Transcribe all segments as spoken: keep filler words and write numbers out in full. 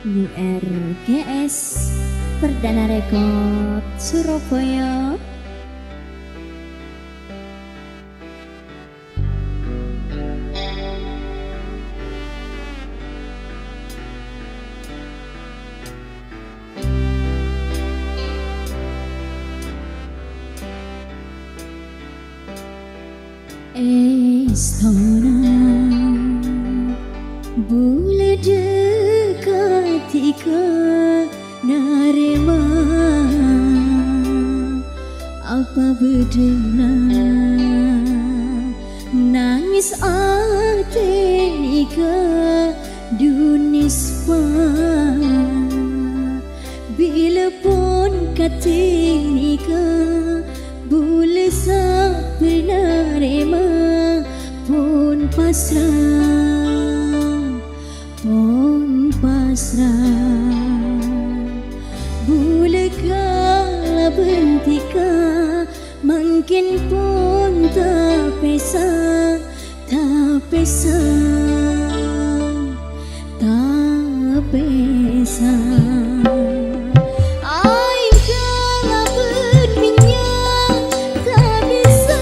U R G S, Perdana Record, Surabaya. Èstona bulâ dhâ' ghântèka narèma apa bâdâna nangès atè nèka dhunèspa. Bilâ pon kadhi nèka bulâ sabbhân narèma pon pasra, pon pasra. Bulâ kalabân dhika mangkèn pon tapèsa, tapèsa, tapèsa. Aèng kalabân mènnya' ta' bisa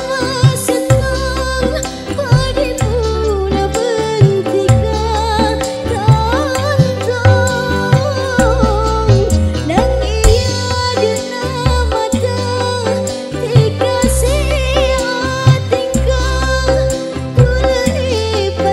masettong, padâ bulâ bân dhika tantong. Nangèng è adâ'na mata dhika sè atèngka, bulâ èpa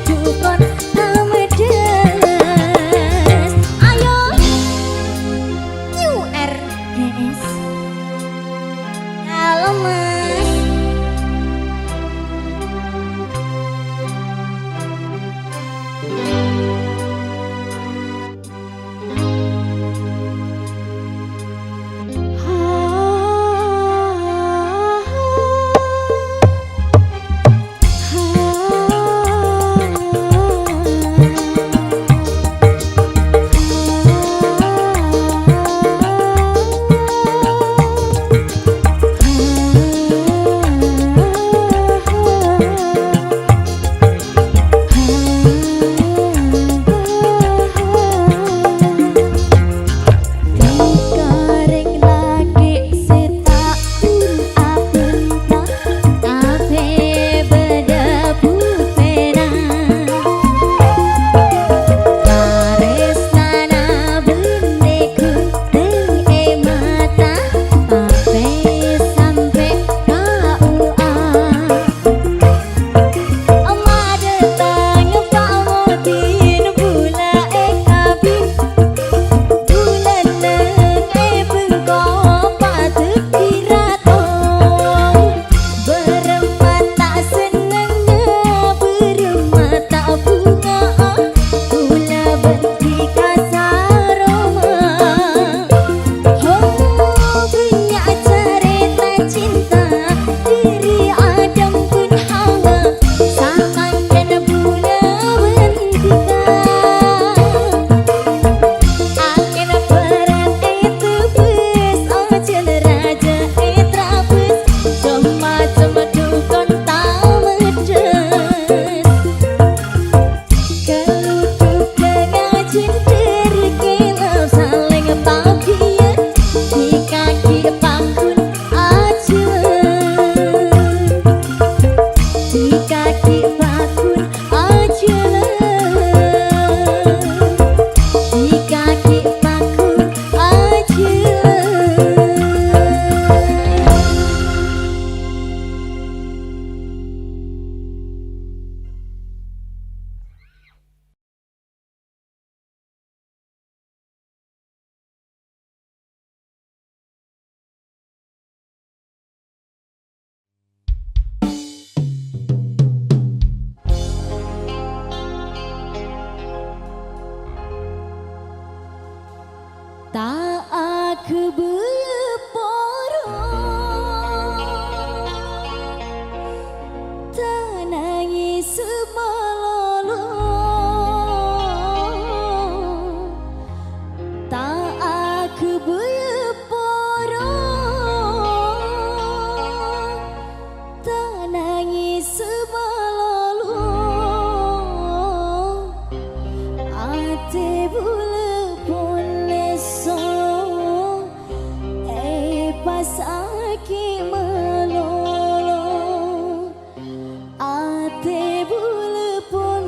Dukon ta' meddes. Ayo. Q R G S. Kalau Mas. Kareng laghi' sè ta' pur-apur, tapè bâdâ bhuktèna. Tarèsnana bânnè ghun teng è mata, tapè sampè' ta' owa. Madâteng pamodin bulâ è kabin, bulâ neng è bengko padâddhi rato. Bârâmma ta' sennengnga, bârâmma ta' bhunga'a, bulâ bâdhi ka saroma. Ho, bânnya' carèta cinta dhâri Adam bân Hawa, samangkèn bulâ bân dhika. Akèn bârât ètebâs, ojhân rajâ ètrabâs, cem-macem dukon ta' meddes. Kaludhughân ngajhândhâr kèlap salèng pabiyân, dhika ghi' pangghun ajhâlân. Dhika ghi' pangghun ajhâlân. Dhika ghi' pangghun ajhâlân. Ta' aghâbây poro, ta' nangès malolo. Ta' aghâbây poro, ta' nangès malolo. Atè bulâ pon lesso, èpasakè' malolo. Atè bulâ pon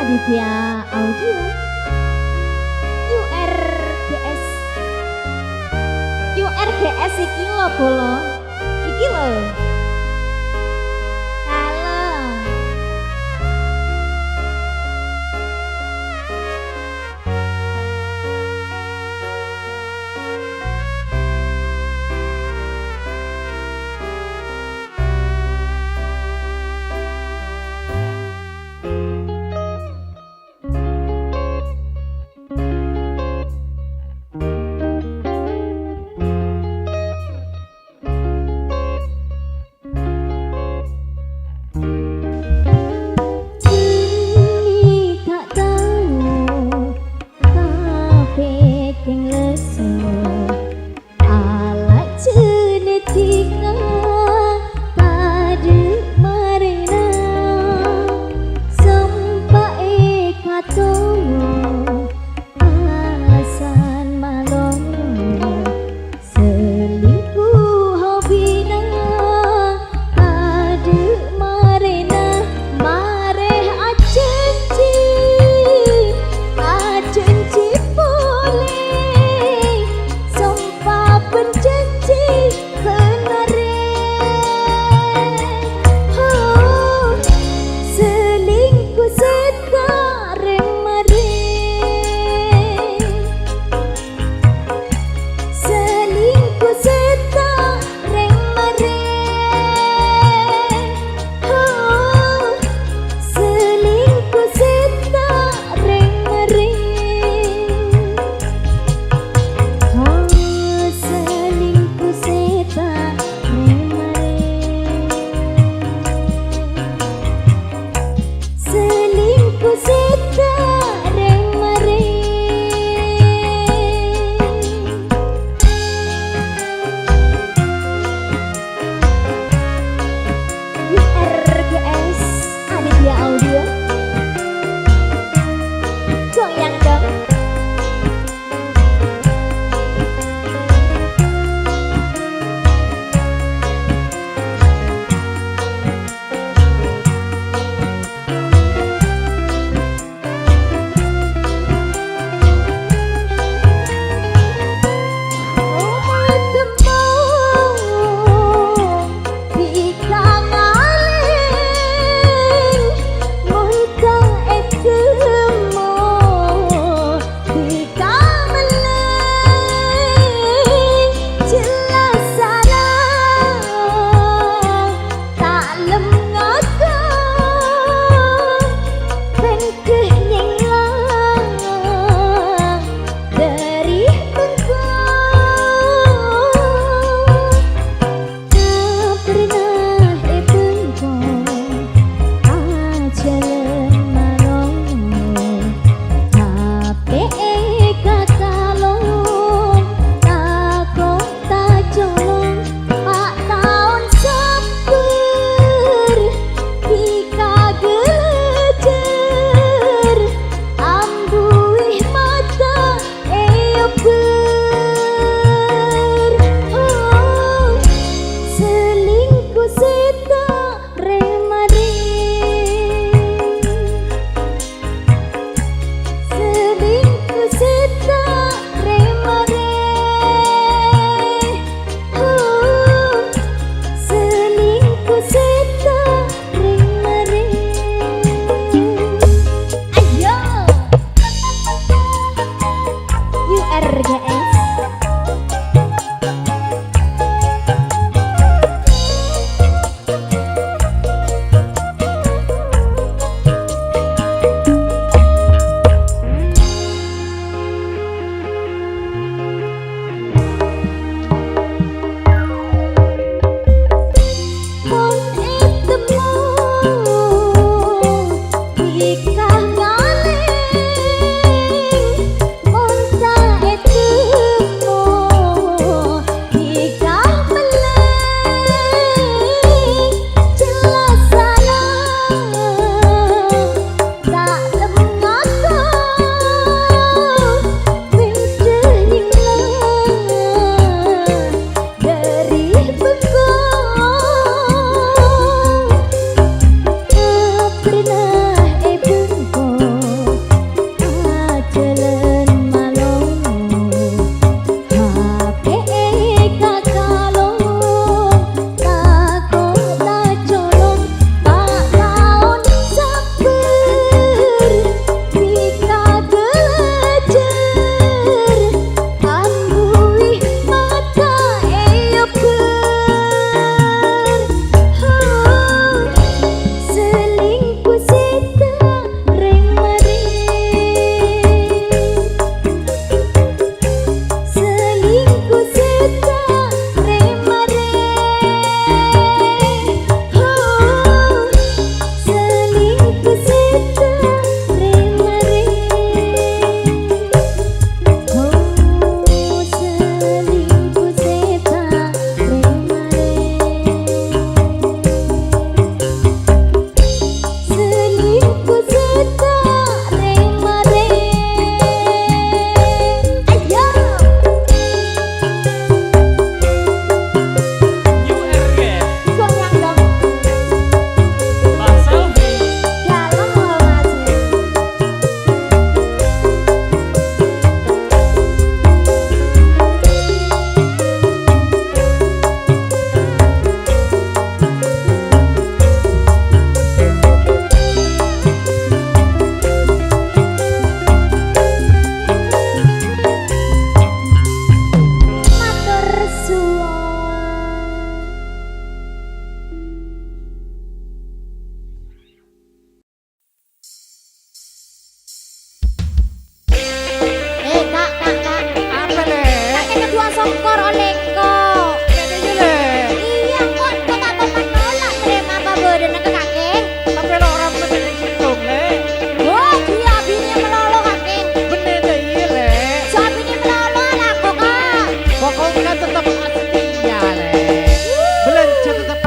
Widya Audio. U R G S. U R G S iki lho, Bolo. Iki lho. Halo.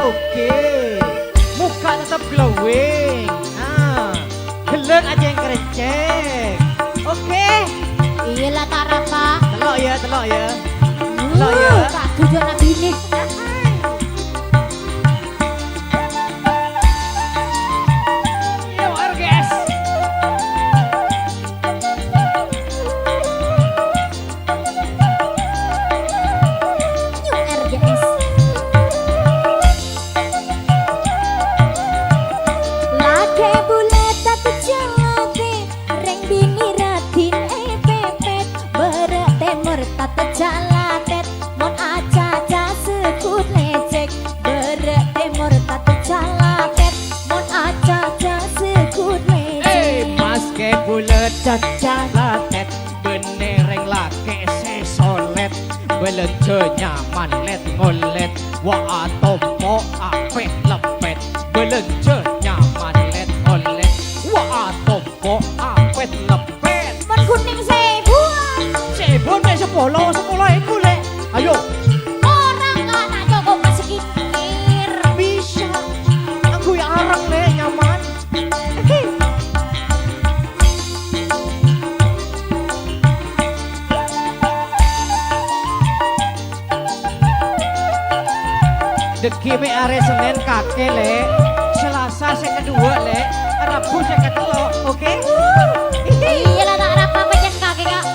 Oke. Mokka' tetep glowing. Nah, ghellâ' acèng-krècèng. Oke. Iyâ la, ta' rapa. Tello' yâ, tello' yâ. Tello' yâ. Uh, ta' dudu ana' binè. Yo, R G S. New R G S. Lakè bulâ tatèjjhâ latè, rèng binè raddhin èpèpèt. Bârâ' tèmor tatèjjhâ latèt, mon acaca segghut lècèk. Bârâ' tèmor tatèjjhâ latèt, mon acaca segghut lècèk. Hey, maskè bulâ tèjjhâ latèt, bânnè rèng lakè sè solèt. Bâlânjhâ nyaman lèt-ngolèt, wa atompo' apèt-leppèt. Bâlânjhâ nyaman lèt-ngolèt, wa atompo' apèt-leppèt. Mon ghunèng sèbuwân. Sèbuwân mè' sapolo, sapolo èbu, Lè'. Ayo. Korang, Kak, ta' cokop ka sakèngkèr. Bisa. Angghuy areng, Lè', nyaman. Dhâggi' mè' arè Sennèn kakè, Lè'. Salasa sè kaduwâ', Lè'. Rabu sè katello', oke? Iyâ la, ta' rapa pèjhân kakè, Kak.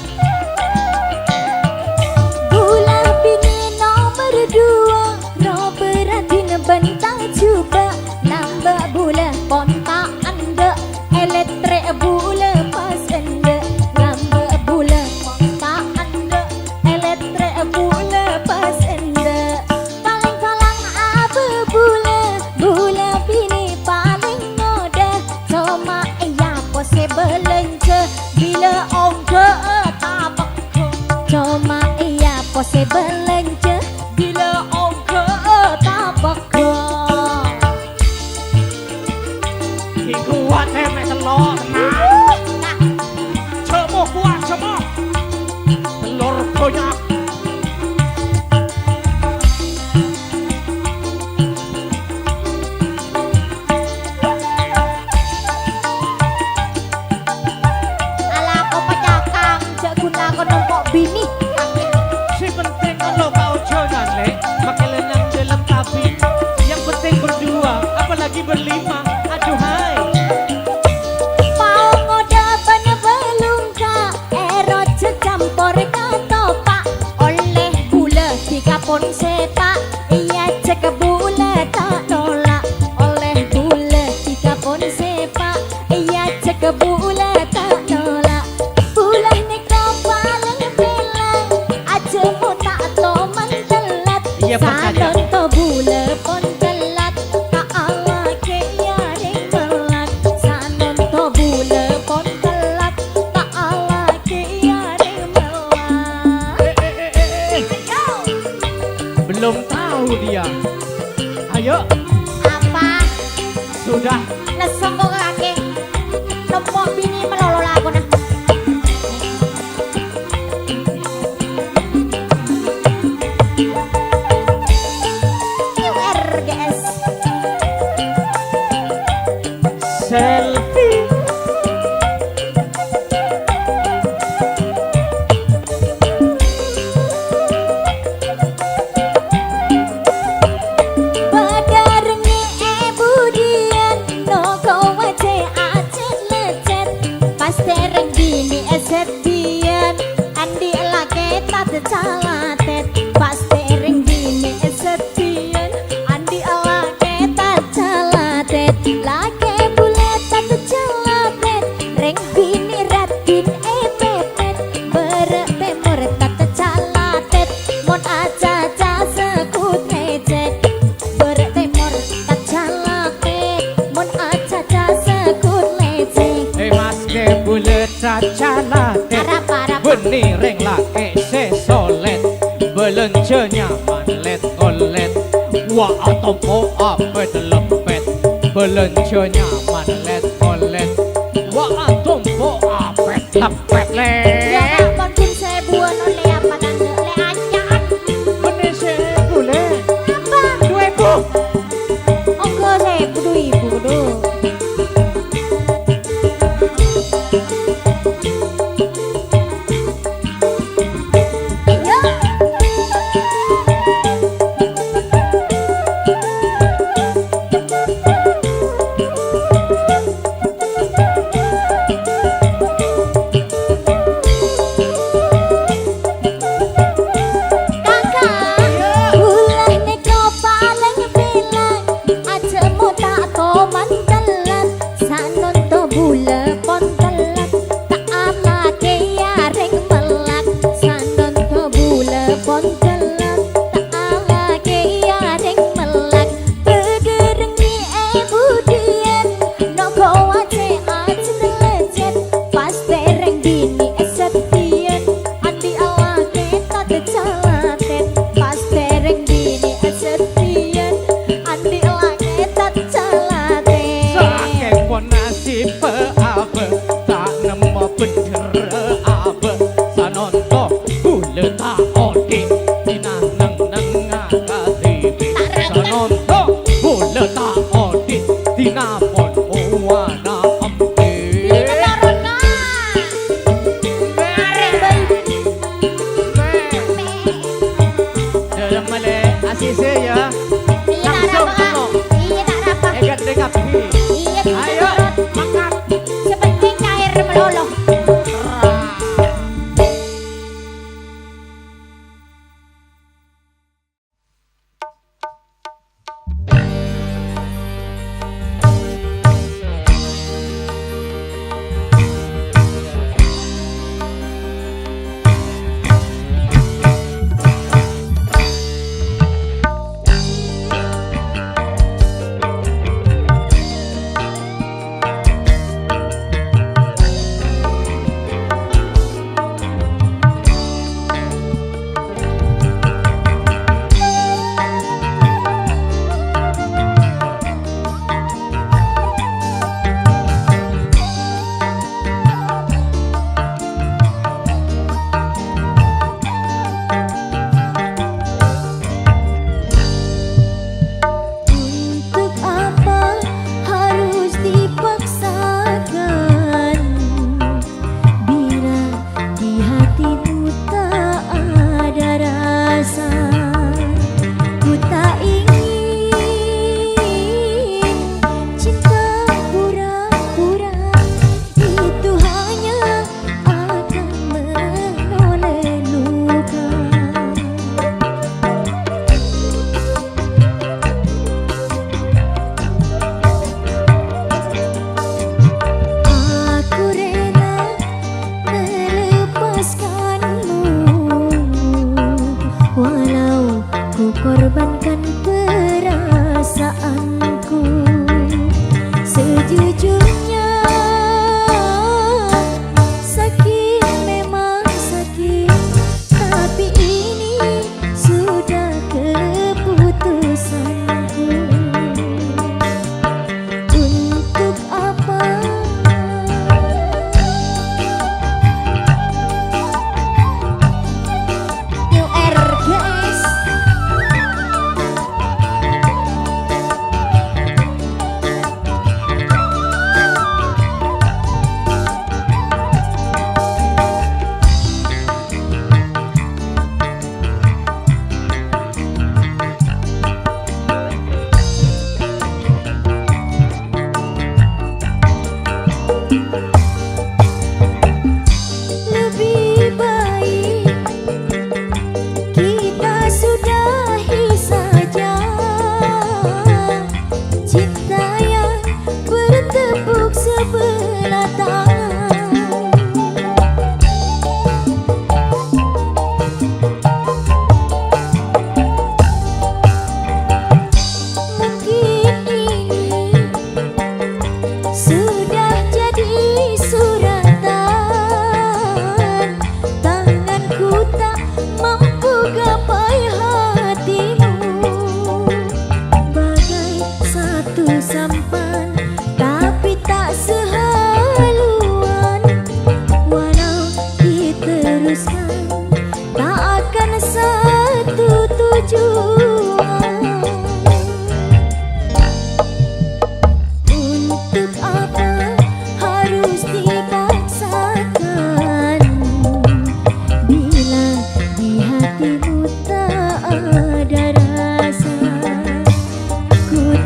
Bulâ binè nomer duwâ', roba raddhin bân tang jhubâ', lambâ' bulâ pon ta' endâ', èlètrè' bulâ pas endâ', lambâ' bulâ pon ta' endâ', èlètrè' bulâ pas endâ'. Palèng palang abâ bulâ, bulâ binè palèng ngodâ. Coma iyâ posè bâlânjhâ, bilâ ongghâ'â ta' pegghâ. Coma iyâ posè bâlânjhâ, bilâ ongghâ'â ta' pegghâ. Ghi' kowat, eh, mè' tello', tenang. Jhâmo kowat, jhâmo. Tello' bânnya'. Alako pacakang, jhâ' ghun lako nompo' binè. Sè penting olo ka ojhânan, Lè'. Makè lè' nang dâlem tabi. Yang penting berdua, apalagi berlima. Aduhai. Pao ngodâ bân bâlungka, èrot campor katopa'. Ollè bulâ dhika pon sèpa', iyâ cèk bulâ ta' nola'. Ollè bulâ dhika pon sèpa', iyâ cèk bulâ ta' nola'. Bulâ nèko palèng pèlang, ajhâmo ta' toman tellat. Iyâ, percaya. Sanonto bulâ pon tellat, ta' alakè iyâ rèng mellat. Sanonto bulâ pon tellat, ta' alakè iyâ rèng mellat. Eh, eh, eh, eh, eh. Ayo. Belum tahu dia. Ayo. Apa? Sudah. Lesso engko' kakè. Nompo' binè malolo lakona. Q R G S. Selfie. Padâ rèngè è budiyân, noko wajâ acèt-lècèt. Pas tèrèng binè è sèdiyân, andi' lakè tadâ' calatèt. Pas tèrèng binè è sèdiyân, andi' lakè tadâ' calatèt. Lakè bulâ tadâ' calatèt, rèng binè raddhin èpèpèt. Bârâ' tèmor tadâ' calatèt, mon acaca segghut lècèk. Bârâ' tèmor tadâ' calatèt, mon acaca segghut lècèk. Eh, maskè bulâ tadâ' calatèt. Arapa, arapa? Bânnè rèng lakè sè solèt. Bâlânjhâ nyaman lèt-ngolèt. Wa atompo' apèt-leppèt. Bâlânjhâ nyaman lèt-ngolèt. Wa atompo' apèt-leppèt, Lè'. Iyâ, Kak, pon ghun sèbuwân, Lè', apa tandhâ? Lè', anya'an. Bânnè sèbu, Lè'. Apa? Du èbu.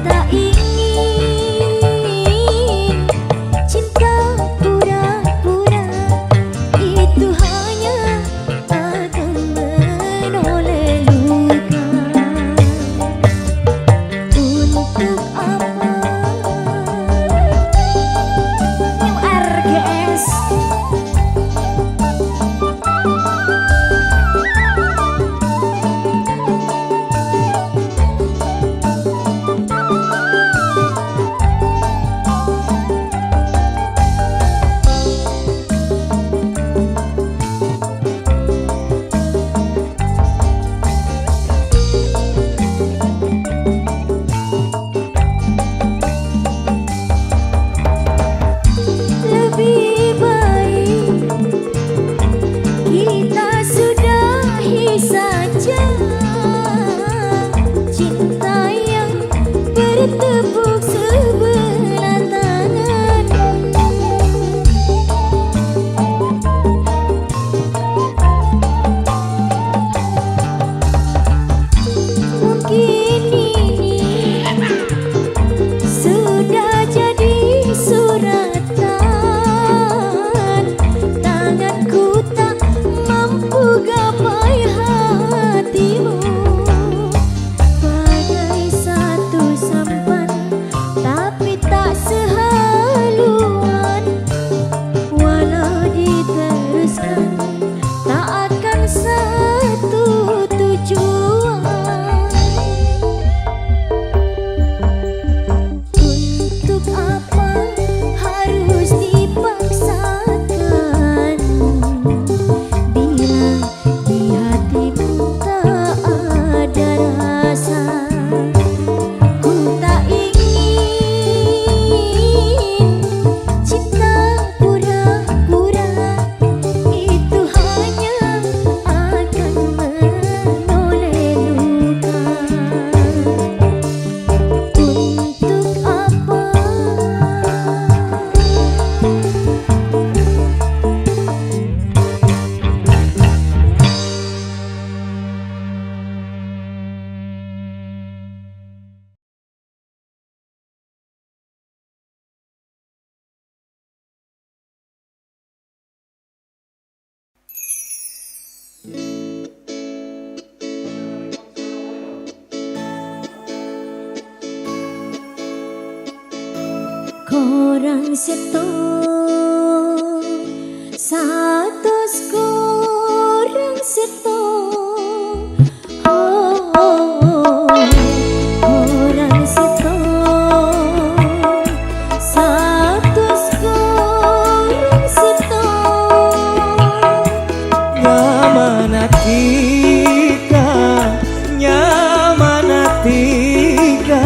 Tak ingin cinta pura-pura, itu hanya akan menoleh luka. Untuk apa? New R G S. Lebih baik kita sudahi saja cinta yang bertepuk sebelah tangan. Mungkin ini sudah jadi suratan. Tanganku tak mampu gapai hatimu. Bagai satu sampan, tapi tak sehaluan. Walau diteruskan, tak akan satu tujuan. Untuk apa harus dipaksakan, bila di hatimu tak ada rasa? Ku tak ingin cinta pura-pura, itu hanya akan menoleh luka. Untuk apa? Korang sèttong, satos korang sèttong. Oh, oh, oh, korang sèttong, satos korang sèttong. Nyamana dhika, nyamana dhika,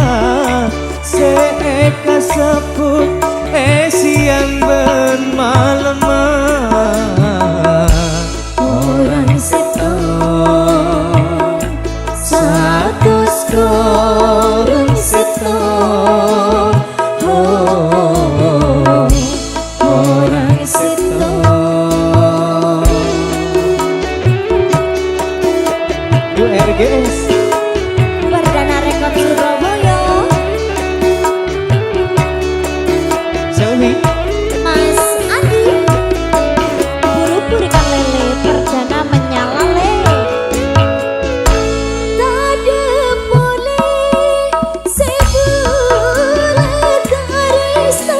sè èkasebbhut è siang bân malemma. Korang sèttong, satos korang sèttong. Oh, korang sèttong. U R G S. Perdana Record Surabaya. Zoe. Mas Andi. Buru-buru Kang Lele, perdana menyala, Le. Tadâ' polè sè bulâ tarèsna,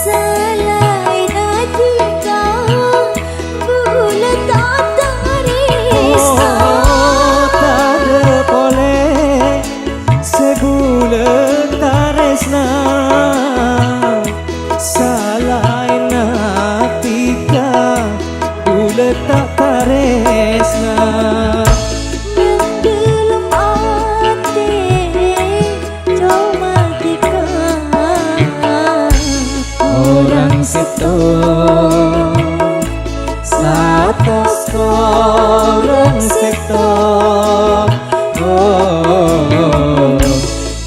salaèn dhika bulâ ta' tarèsna. Oh, tadâ' polè sè bulâ tarèsna, salaèn dhika bulâ ta' tarèsna. Neng dâlem atè coma dhika. Korang sèttong, satos korang sèttong. Oh,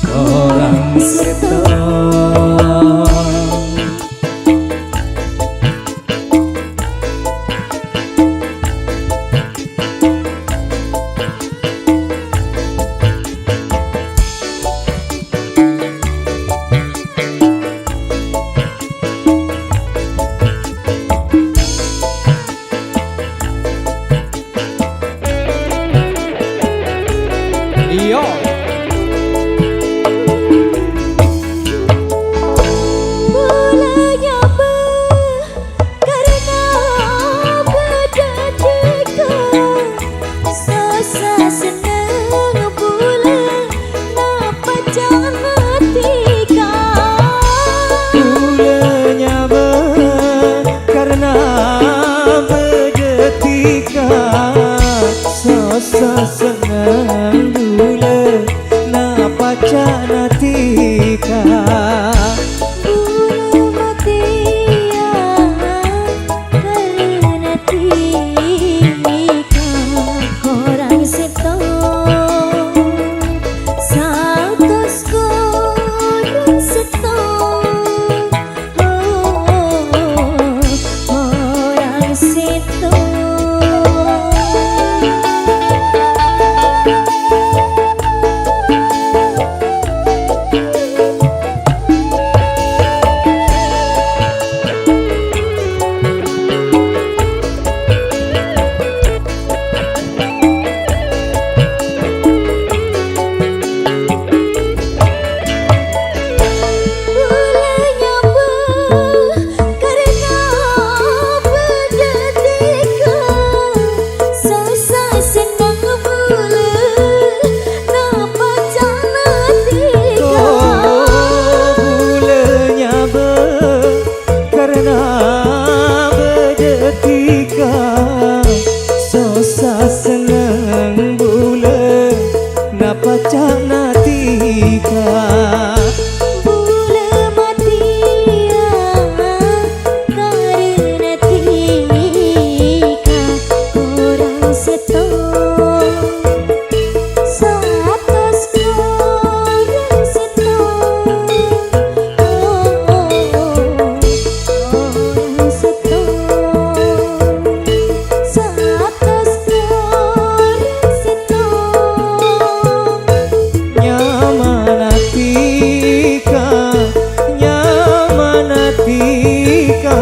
korang sèttong. Natika. Bulu matèya karna tika. Korang sèttong, satos korang sèttong. Orang sèttong. Bulâ nyabâ karna bâdâ tika, sossa senneng bulâ napa ca'na tika. Oh, bulâ nyabâ karna bâdâ tika, sossa senneng bulâ napa ca'na tika. Bulâ matèya karna tika, korang sèttong. Satos korang sèttong. Oh, oh, oh, oh, korang sèttong. Satos korang sèttong. Nyamana tika, nyamana tika,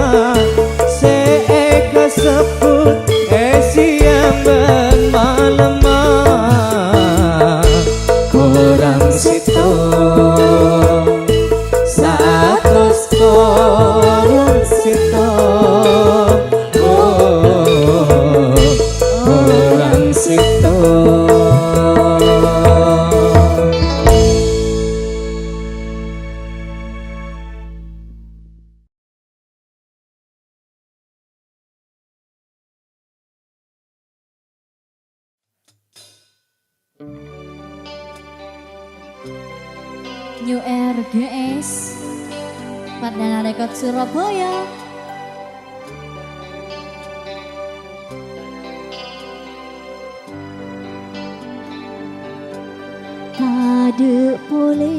sè èkasebbhut è sèyang bân malemma. Korang sèttong, satos korang sèttong. Oh, korang sèttong. New R G S, Perdana Record Surabaya. Tadâ' polè,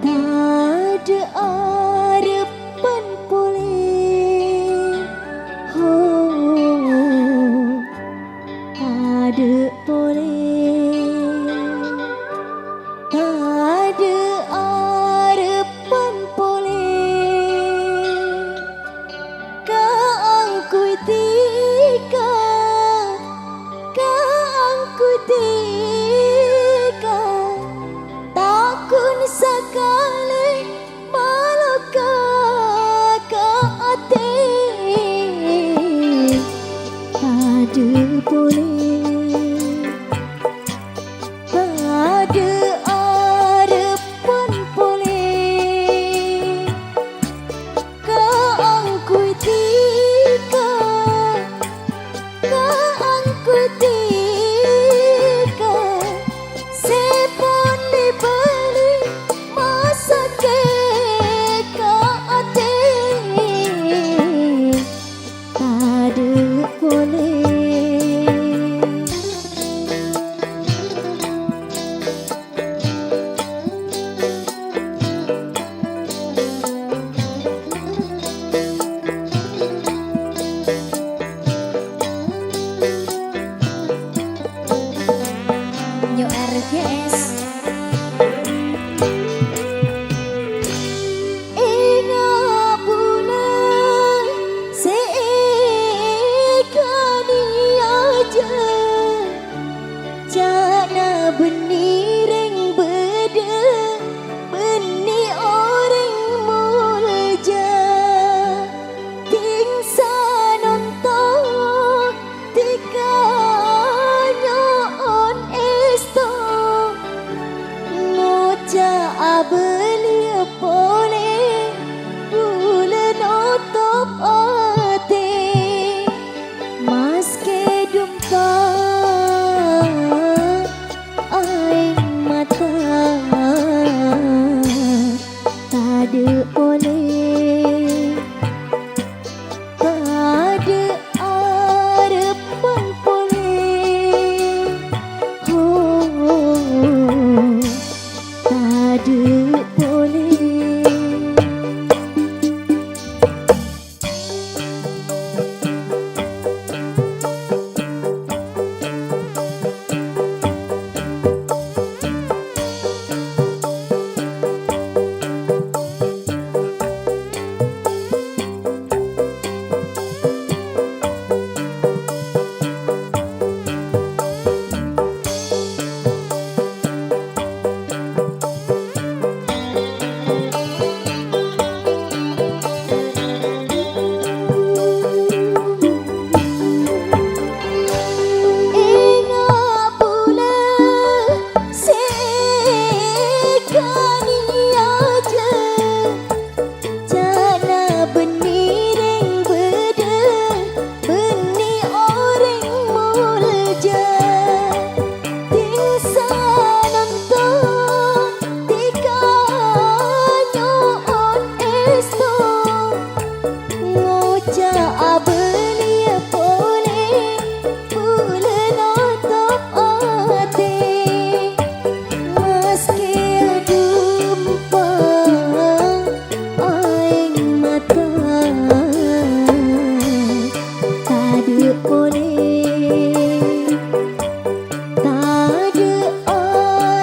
tadâ' arebbhân polè, ho, tadâ' polè. Tadâ' arebbhân polè, kaangghuy tika, kaangghuy tika,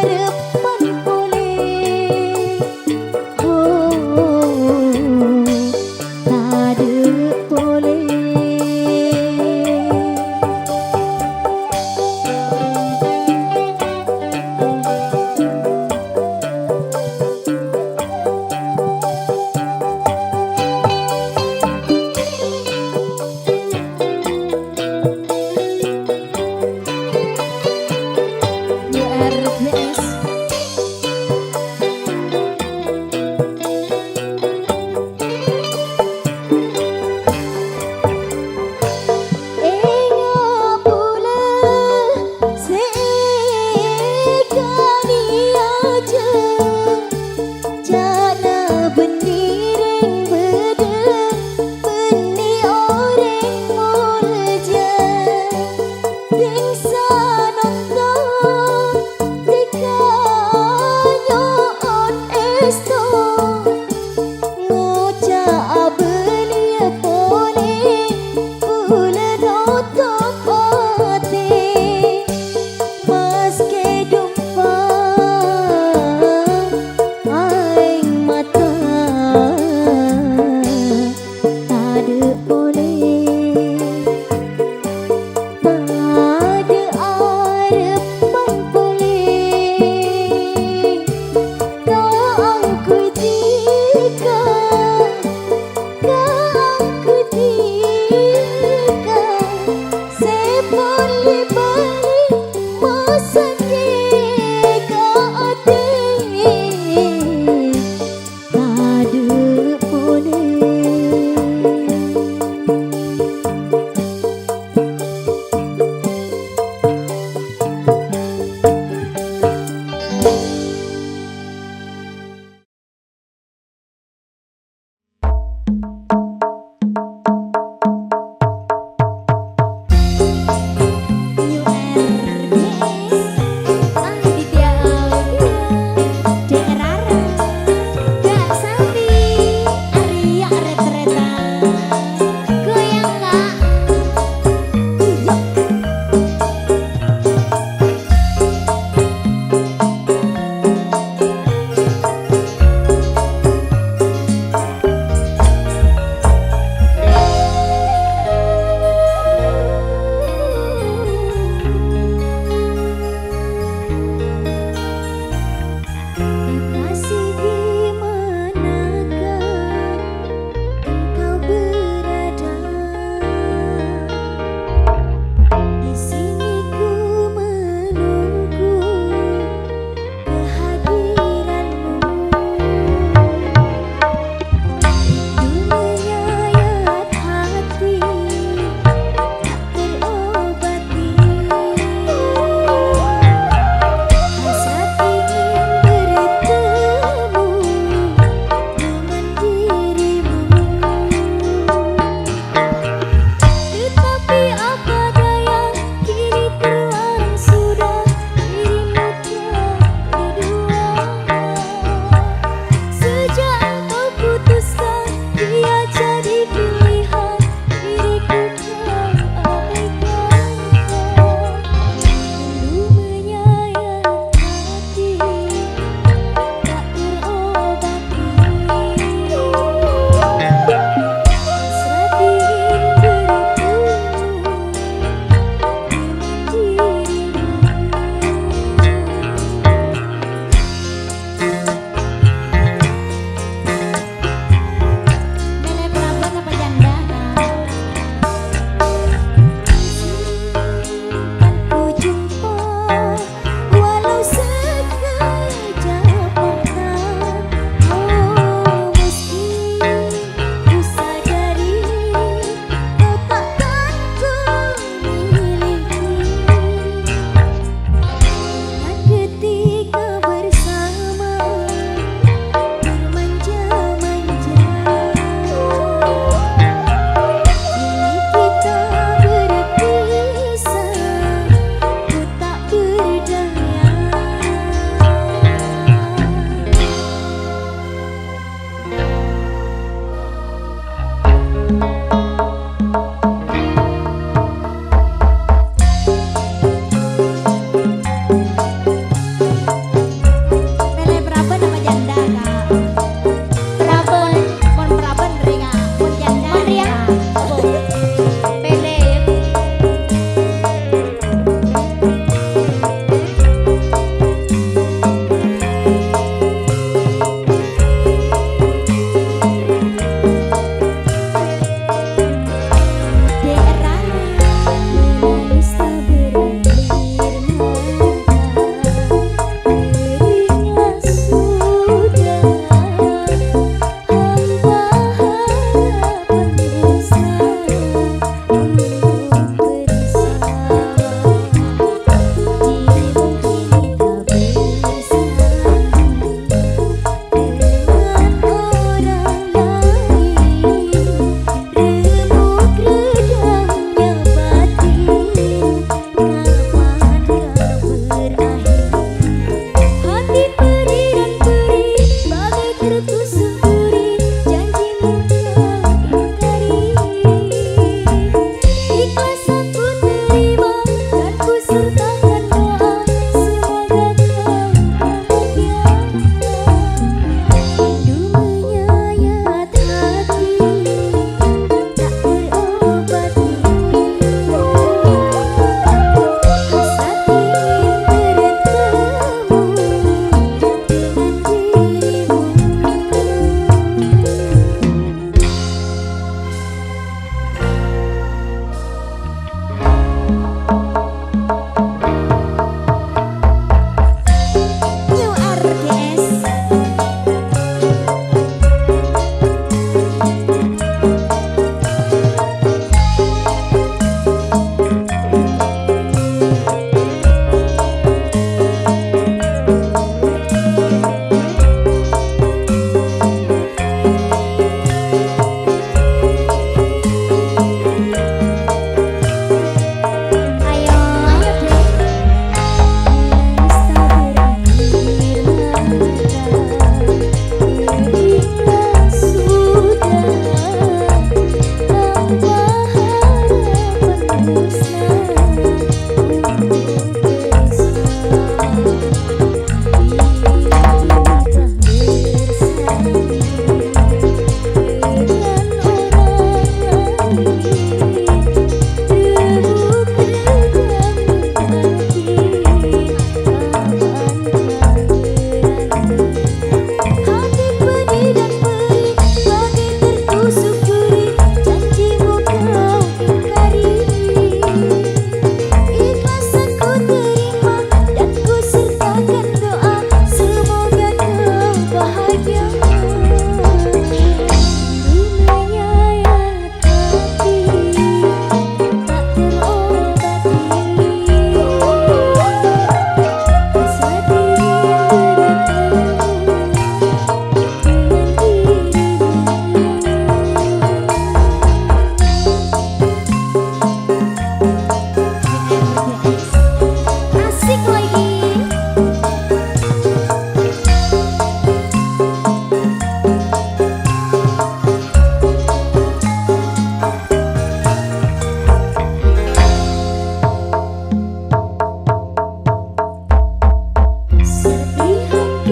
Depan polè, oh, tadâ' polè. Luar biasa.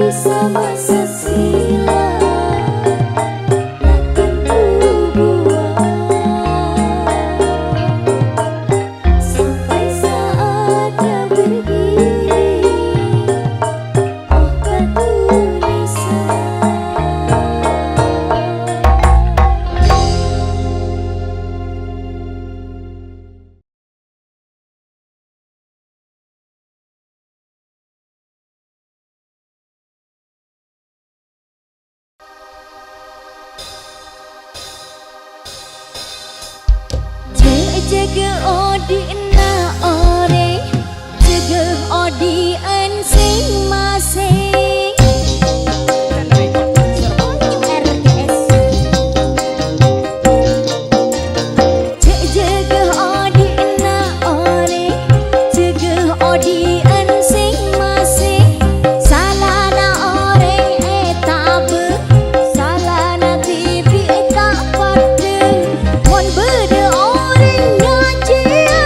Samasa sila nakan bubuwân, sampè' sa'at bâdâ, oh, patulèsan. Jâ-, jâgâ odi'na orèng, jâgâ odi'ân sèng-masèng. R G S. Jâ-, jâgâ odi'na orèng, jâgâ odi'ân sèng-masèng. Salana orèng ètabâ, salana dhibi' ta' padâ. Mon bâdâ orèng ngajhiyâ,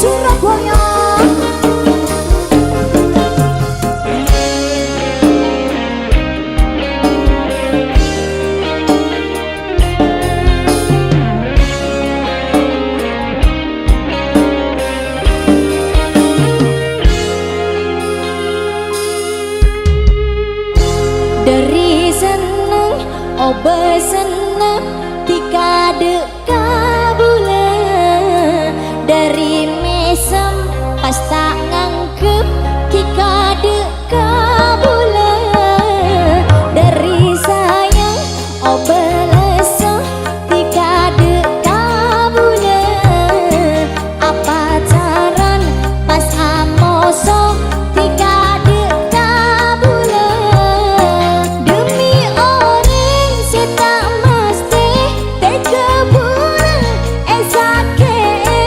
Surabaya. Dhâri senneng, obâ senneng, tèkadhâ' kabulâ. Dhâri mèsem, pas ta' nganggep, tèkadhâ' kabulâ. Dhâri sayang, obâ lesso, tèkadhâ' kabulâ. Apacaran pas amoso, tèkadhâ' kabulâ. Dhemmi orèng sè ta' mastè, tèghâ bulâ èsakè'è,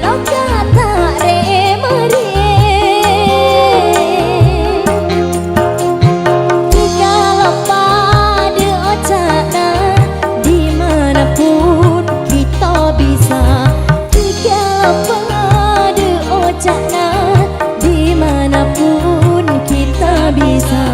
loka ta' rè-mèrè'è. Jhâ' kaloppa dâ' oca'na, dimanapun kita bisa. Jhâ' kaloppa dâ' oca'na, dimanapun kita bisa.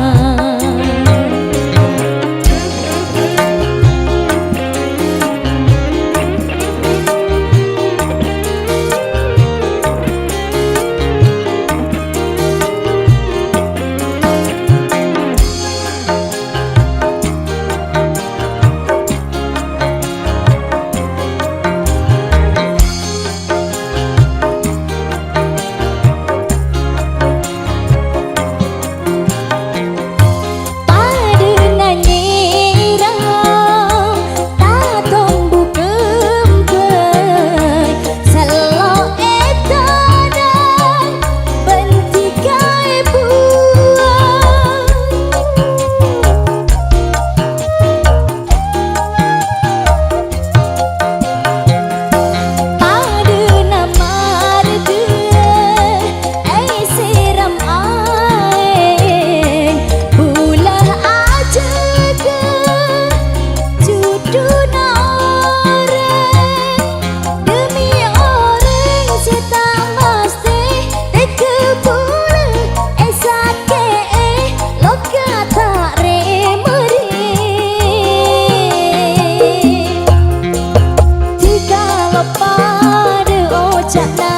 Padâna nyèra, ta' tombu kembhâi, sello' è tana, bân dhika è buwâ. Padâna mardhâ èsèrèm aèng, bulâ ajâgâ judhuna orèng. Dhemmi orèng sè ta' mastè, tèghâ bulâ èsakè'è, loka ta' rè-mèrè'è. Jhâ' kaloppa dâ' oca'na,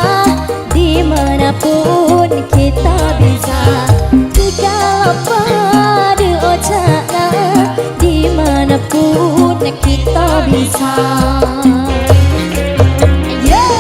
dimanapun kita bisa. Jhâ' kaloppa dâ' oca'na, dimanapun kita bisa. Yeah.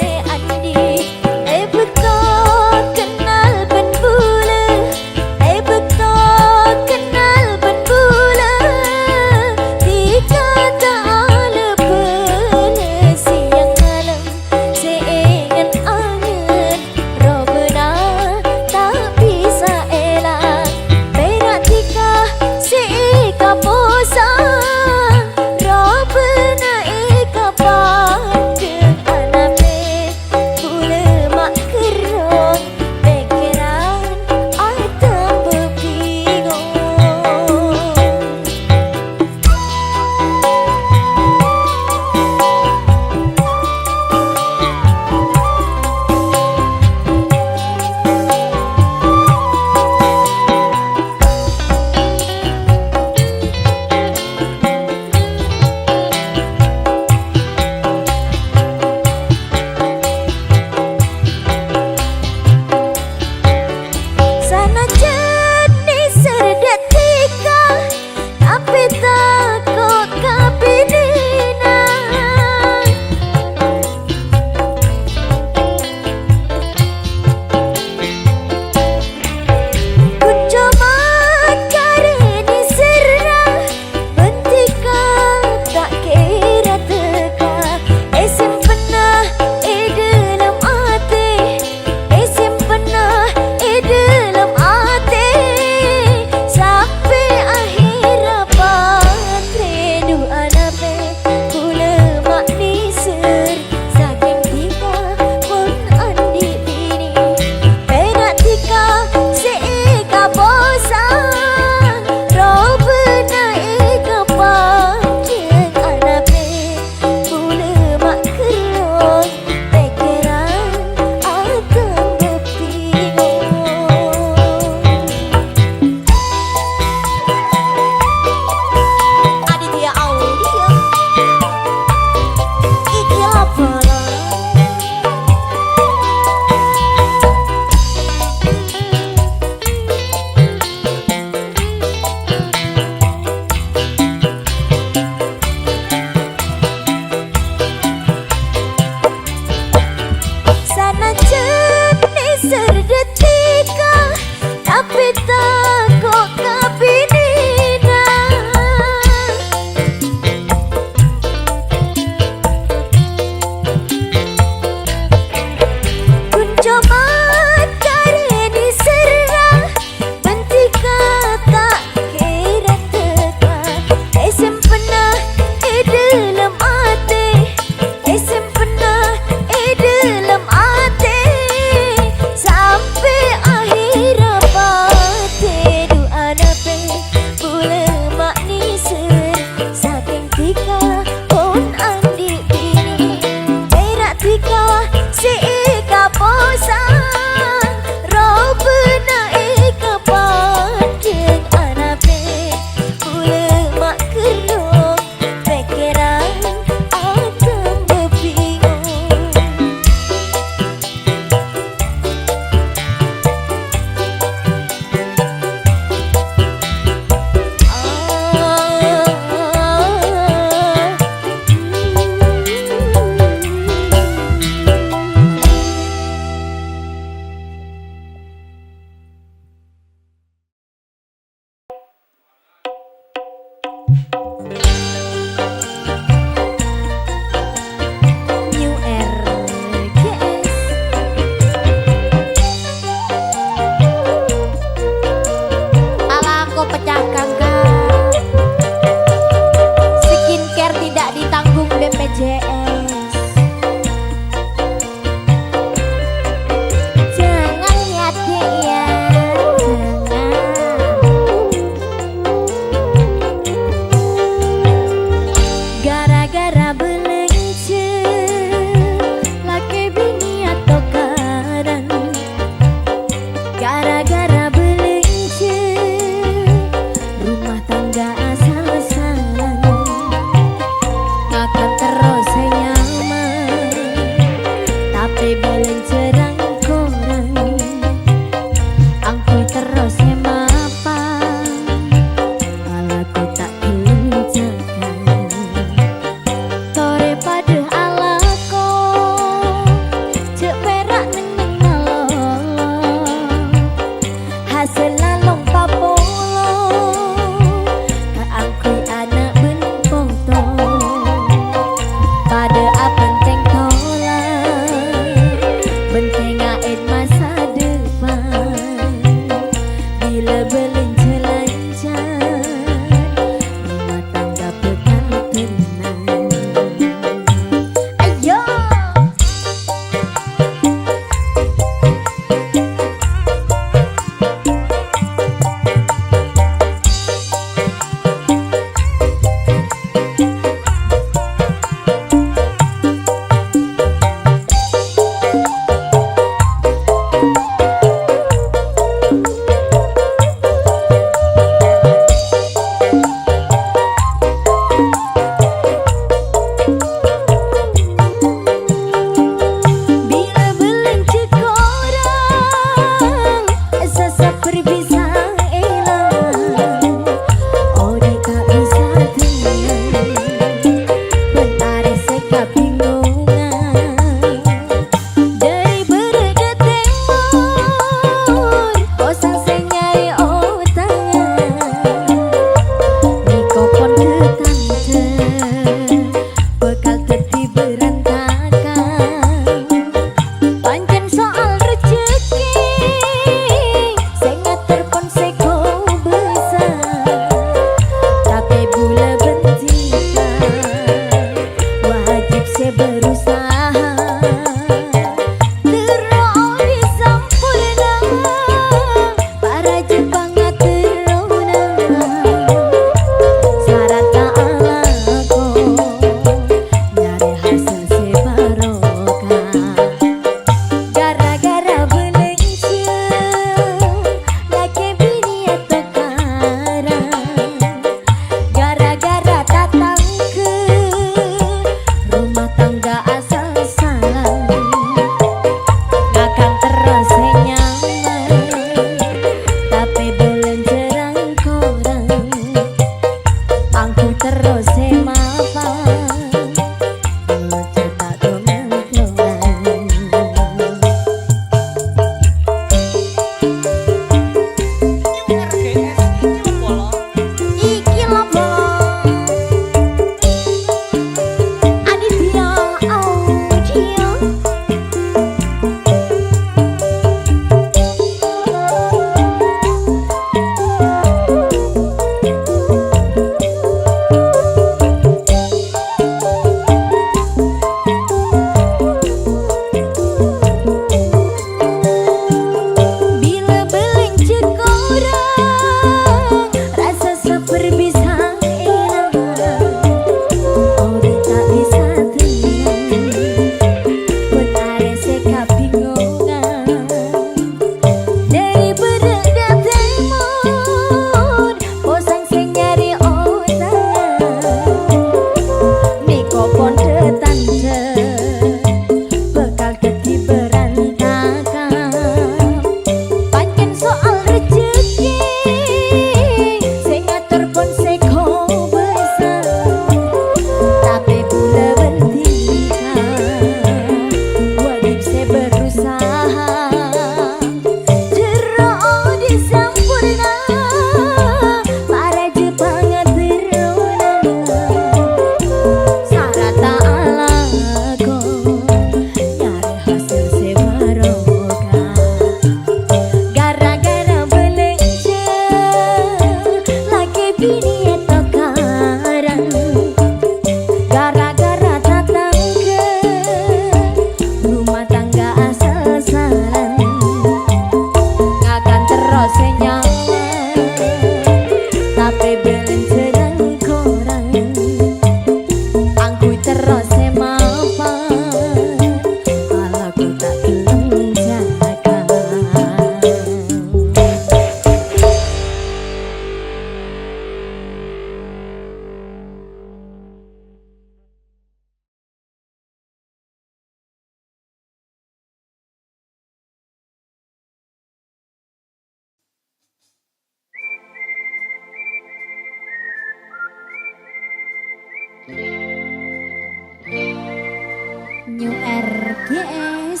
New R G S.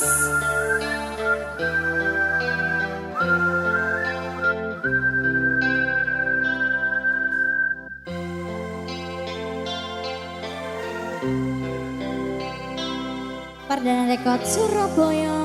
Perdana Record Surabaya.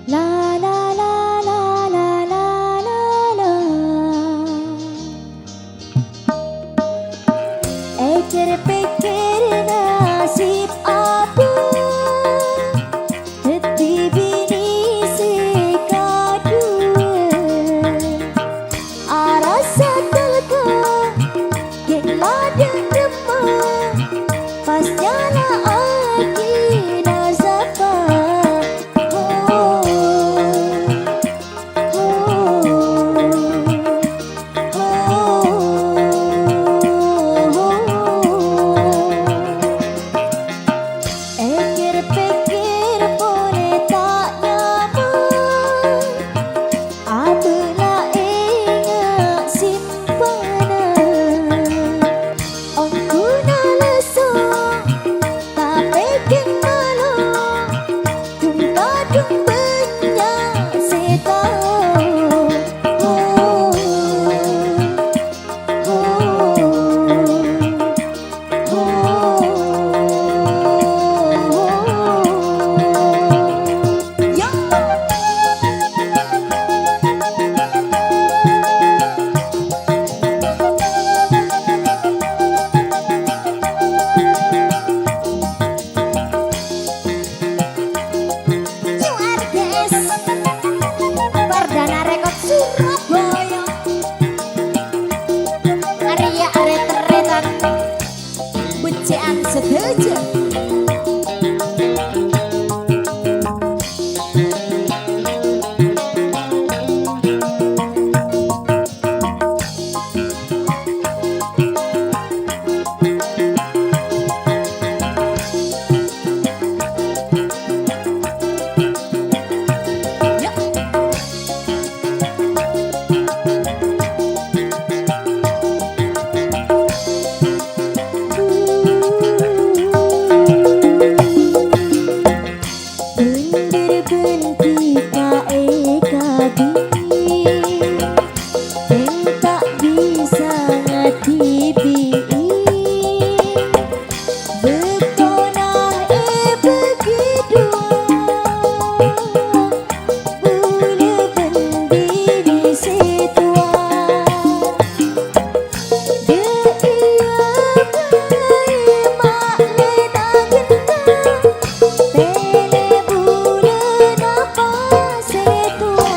La, la, la, la. Èkèr-pèkkèr nasib abâ', dhâddhi binè sè kaduwâ. Arassa talèka, ghi' la dâ' remma, pas nyala'aghi nasabâ. Oh, oh, oh, oh. Èkèr-pèkkèr polè ta' nyaman, abâ' la enga' simpanna. Ongghu nalesso, tapè ghi' malo, dhung-tadhung bânnya' sè tao. Oh, oh, oh. Perdana Record Surabaya. Arèya arè terretan. Bhâjjhâ'ân sadhâjâ. Bhender bhândhi kaè kabin, sèng ta' bisa ngadhibi'i. Bâktona èbâgi duwâ', bulâ bân binè sè towa. Dâ' iyâ bhâi ma'lèna ghenta, tèlè bulâ napa sè towa.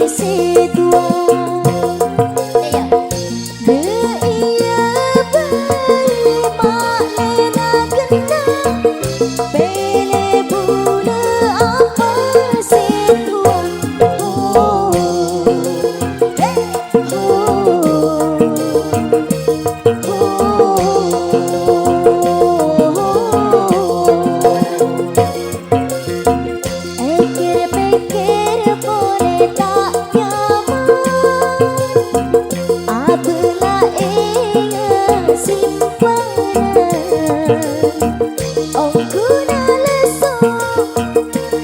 sè towa. Iyâ. Iyâ bhâi ma'lèna ghellâ', pèlè bulâ apa sè towa. Oh, hey, oh, oh. Èkkèr-pèkkèr polè ta' nyaman, abâlâ è simpenan. Ongghuna lesso,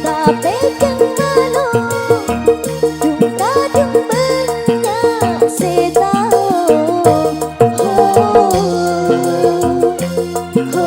tapè jhâng malo, dhung-kadhung bânnya' sè tao. Ho, ho.